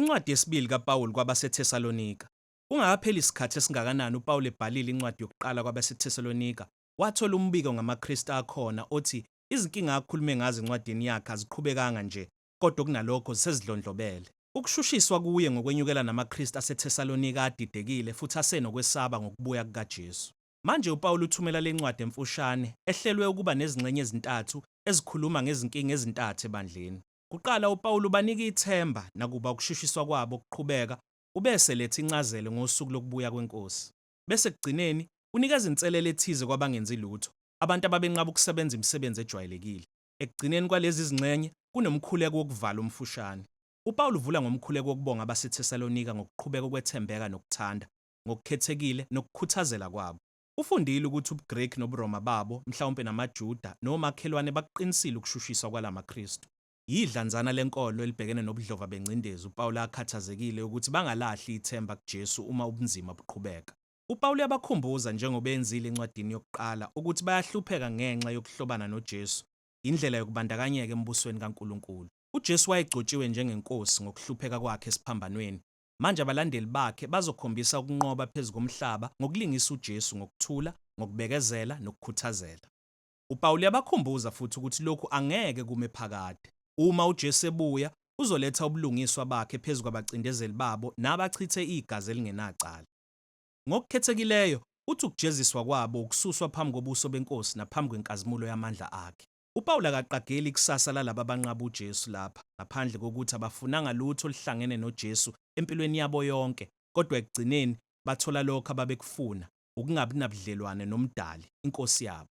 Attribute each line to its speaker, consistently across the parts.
Speaker 1: Incwadi yesibili kaPawulu kwabaseThesalonika. Kungakapheli sikhathi esingakanani uPawulu ebhalile incwadi yokuqala kwabaseThesalonika, wathola umbiko ngamaKristu akhona othi izinkinga akhulume ngazo encwadini yakhe aziqhubekanga nje kodwa kunalokho zisezidlondlobele. Ukushushiswa kuye ngokwenyukela namaKristu aseThesalonika adidekile futhi asenokwesaba ngokubuya kukaJesu. Manje uPawulu uthumela lencwadi emfushane, ehlelwe ukuba nezingxenye ezintathu ezikhuluma ngezinkinga ezintathu ebandleni. Kuqala uPawulu ubanika ithemba nakuba ukushushiswa kwabo kuqhubeka, ube eseletha incazelo ngosuku lokubuya kweNkosi. Bese ekugcineni unikeza inselele ethize kwabangenzi lutho, abantu ababenqaba ukusebenza imisebenzi ejwayelekile. Ekugcineni kwalezi zingxenye kunomkhuleko wokuvala omfushane. UPawulu uvula ngomkhuleko wokubonga abaseThesalonika ngokuqhubeka ukwethembeka nokuthanda, ngokukhethekile nokukhuthazela kwabo. Ufundile ukuthi ubuGreki nobuRoma babo, mhlawumpe namaJuda nomakhelwane bakuqinisile ukushushiswa kwalamaKristu. Yidlanzana lenkolo elibhekene nobudlova bengcindezi uPawulu akhathazekile ukuthi bangalahli ithemba kuJesu uma ubunzima buqhubeka. UPawulu uyabakhumbuza njengoba enzile encwadini yokuqala ukuthi bayahlupheka ngenxa yokuhlobana noJesu, indlela yokubandakanyeka embusweni kaNkulunkulu. UJesu wayegcotshiwe njengeNkosi ngokuhlupheka kwakhe esiphambanweni. Manje abalandeli bakhe bazokhombisa ukunqoba phezu komhlaba ngokulingisa uJesu ngokuthula, ngokubekezela nokukhuthazela. UPawulu uyabakhumbuza futhi ukuthi lokhu angeke kume phakade. Uma uJesu ebuya, uzoletha ubulungiswa bakhe phezu kwabacindezeli babo nabachithe igazi elingenacala. Ngokukhethekileyo, uthi ukujeziswa kwabo ukususwa phambi kobuso beNkosi naphambi kwenkazimulo yamandla akhe. UPawulu akaqageli ikusasa lalaba abanqaba uJesu lapha, ngaphandle kokuthi abafunanga lutho oluhlangene noJesu empilweni yabo yonke, kodwa ekugcineni bathola lokho ababekufuna, ukungabi nabudlelwane noMdali, iNkosi yabo.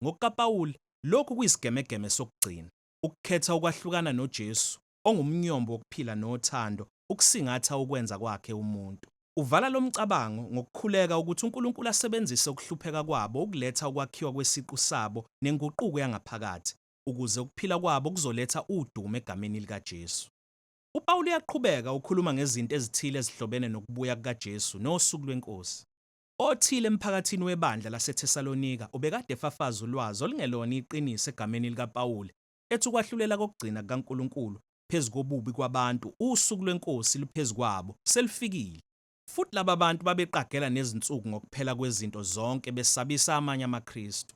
Speaker 1: NgokukaPawulu, lokhu kuyisigemegeme sokugcina, ukukhetha ukwahlukana noJesu, ongumnyombo wokuphila nothando, ukusingatha ukwenza kwakhe umuntu. Uvala lomcabango ngokukhuleka ukuthi uNkulunkulu asebenzise ukuhlupheka kwabo ukuletha ukwakhiwa kwesiqu sabo nenguquko yangaphakathi, ukuze ukuphila kwabo kuzoletha udumo egameni likaJesu. UPawulu uyaqhubeka ukhuluma ngezinto ezithile ezihlobene nokubuya kukaJesu nosuku lweNkosi. Othile emphakathini webandla laseThesalonika ubekade efafaza ulwazi olungelona iqiniso egameni likaPawulu, ethi ukwahlulela kokugcina kukaNkulunkulu phezu kobubi kwabantu usuku lweNkosi luphezu kwabo selufikile. Futhi laba bantu babeqagela nezinsuku ngokuphela kwezinto zonke besabisa amanye amaKristu.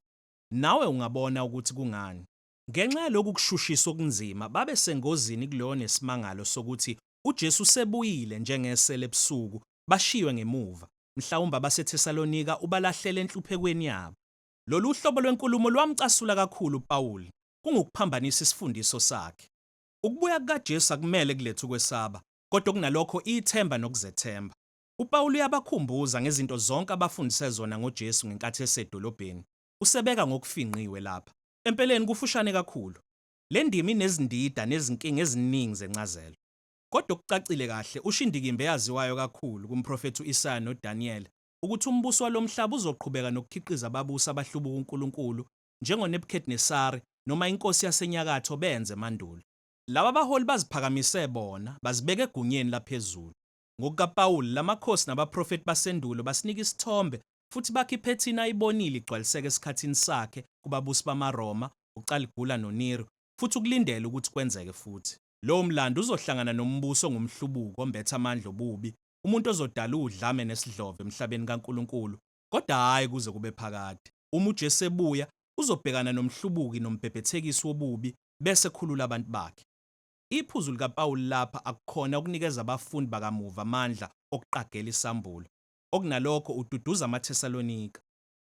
Speaker 1: Nawe ungabona ukuthi kungani. Ngenxa yaloku kushushiswa okunzima babe sengozini kuloyo nesimangalo sokuthi uJesu usebuyile njengesela ebusuku, bashiywe ngemuva. Mhlawumbe abaseThesalonika ubalahlele enhluphekweni yabo. Lolu hlobo lwenkulumo lwamcasula kakhulu uPawulu, kungukuphambanisa isifundiso sakhe. Ukubuya kukaJesu akumele kulethe ukwesaba, kodwa kunalokho ithemba nokuzethemba. UPawulu uyabakhumbuza ngezinto zonke abafundise zona ngoJesu ngenkathi esedolobheni. Usebeka ngokufingqiwe lapha. Empeleni kufushane kakhulu. Le ndima inezindida nezinkinga eziningi zencazelo. Kodwa okucacile kahle usho indikimba eyaziwayo kakhulu kumprofethi u-Isaya noDaniyeli ukuthi umbuso walomhlaba uzoqhubeka nokukhiqiza ababusi abahlubuka uNkulunkulu njengoNebukhadnesari noma inkosi yasenyakatho benze emandulo. Laba baholi baziphakamise bona, bazibeka egunyeni laphezulu. NgokukaPawulu, lamakhosi nabaprofethi basendulo basinika isithombe futhi bakha iphethini ayibonile igcwaliseka esikhathini sakhe kubabusi bamaRoma, uCaligula noNero, futhi ukulindele ukuthi kwenzeke futhi. Lowo mlando uzohlangana nombuso ongumhlubuki ombethe amandla obubi, umuntu ozodala udlame nesidlova emhlabeni kaNkulunkulu, kodwa hhayi kuze kube phakade. Uma uJesu ebuya, uzobhekana nomhlubuki nombhebhethekisi wobubi bese ekhulula abantu bakhe. Iphuzu likaPawulu lapha akukhona ukunikeza abafundi bakamuva amandla okuqagela isambulo. Okunalokho, ududuza amaThesalonika.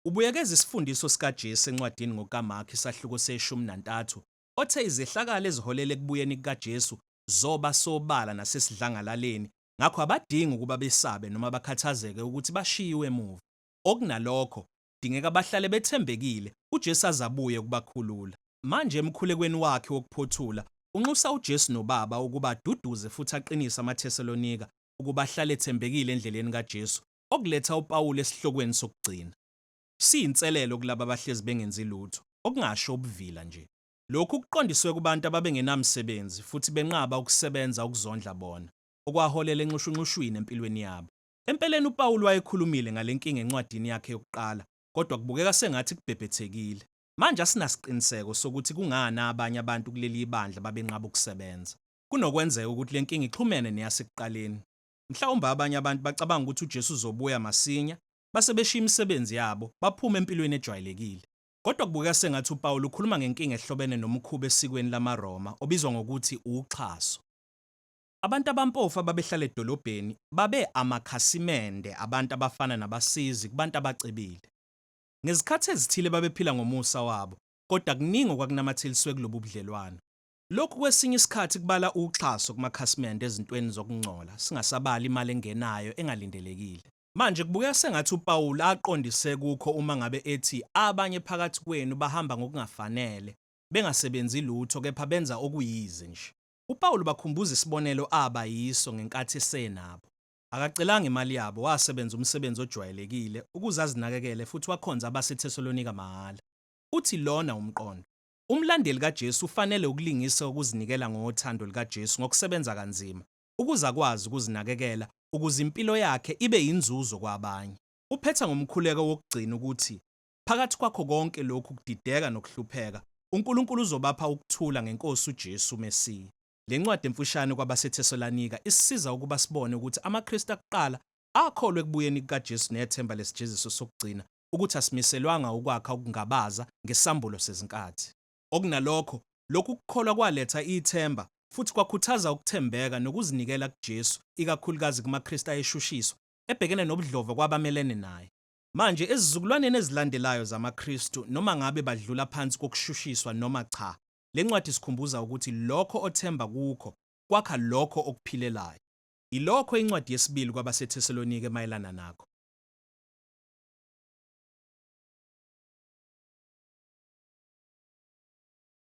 Speaker 1: Ubuyekeza isifundiso sikaJesu encwadini ngokukaMarku isahluko seshumi nantathu, othe izehlakalo eziholela ekubuyeni kukaJesu zoba sobala nasesidlangalaleni, ngakho abadingi ukuba besabe noma bakhathazeke ukuthi bashiyiwe emuva. Okunalokho, kudingeka bahlale bethembekile, uJesu aze abuye ukubakhulula. Manje emkhulekweni wakhe wokuphothula, unxusa uJesu noBaba ukuba aduduze futhi aqinise amaThesalonika ukuba ahlale ethembekile endleleni kaJesu, okuletha uPawulu esihlokweni sokugcina. Siyinselelo kulaba abahlezi bengenzi lutho, okungasho ubuvila nje. Lokhu kuqondiswe kubantu ababengenamsebenzi futhi benqaba ukusebenza ukuzondla bona, okwaholela enxushunxushwini empilweni yabo. Empeleni uPawulu wayekhulumile ngale nkinga encwadini yakhe yokuqala, kodwa kubukeka sengathi kubhebhethekile. Manje asinasiqiniseko sokuthi kungani abanye abantu kuleli bandla babenqaba ukusebenza. Kunokwenzeka ukuthi le nkinga ixhumene neyasekuqaleni. Mhlawumbe abanye abantu bacabanga ukuthi uJesu uzobuya masinya, base beshiya imisebenzi yabo, baphume empilweni ejwayelekile. Kodwa kubukeka sengathi uPawulu ukhuluma ngenkinga ehlobene nomkhuba esikweni lamaRoma obizwa ngokuthi uxhaso. Abantu abampofu ababehlala edolobheni babe amakhasimende abantu abafana nabasizi kubantu abacebile. Ngezikhathi ezithile babephila ngomusa wabo, kodwa kuningi okwakunamatheliswe kulobu budlelwano. Lokhu kwesinye isikhathi kubala uxhaso kumakhasimende ezintweni zokungcola, singasabali imali engenayo engalindelekile. Manje kubukeka sengathi uPawulu aqondise kukho uma ngabe ethi abanye phakathi kwenu bahamba ngokungafanele, bengasebenzi lutho kepha benza okuyize nje. UPawulu ubakhumbuza isibonelo aba yiso ngenkathi esenabo. Akacelanga imali yabo, wasebenza umsebenzi ojwayelekile ukuze azinakekele futhi wakhonza abaseThesalonika mahhala. Uthi lona umqondo. Umlandeli kaJesu ufanele ukulingisa ukuzinikela ngothando lukaJesu ngokusebenza kanzima ukuze akwazi ukuzinakekela ukuze impilo yakhe ibe yinzuzo kwabanye. Uphetha ngomkhuleko wokugcina ukuthi phakathi kwakho konke lokhu kudideka nokuhlupheka, uNkulunkulu uzobapha ukuthula ngeNkosi uJesu uMesiya. Le ncwadi emfushane kwabaseThesalonika isisiza ukuba sibone ukuthi amaKristu akuqala akholwa ekubuyeni kukaJesu nethemba lesijeziso sokugcina ukuthi asimiselwanga ukwakha ukungabaza ngesambulo sezinkathi. Okunalokho, lokhu kukholwa kwaletha ithemba futhi kwakhuthaza ukuthembeka nokuzinikela kuJesu, ikakhulukazi kumaKristu ayeshushiswa, ebhekene nobudlova kwabamelene naye. Manje, ezizukulwaneni ezilandelayo zamaKristu, noma ngabe badlula phansi kokushushiswa noma cha, le ncwadi isikhumbuza ukuthi lokho othemba kukho kwakha lokho okuphilelayo. Yilokho incwadi yesibili kwabaseThesalonika emayelana nakho.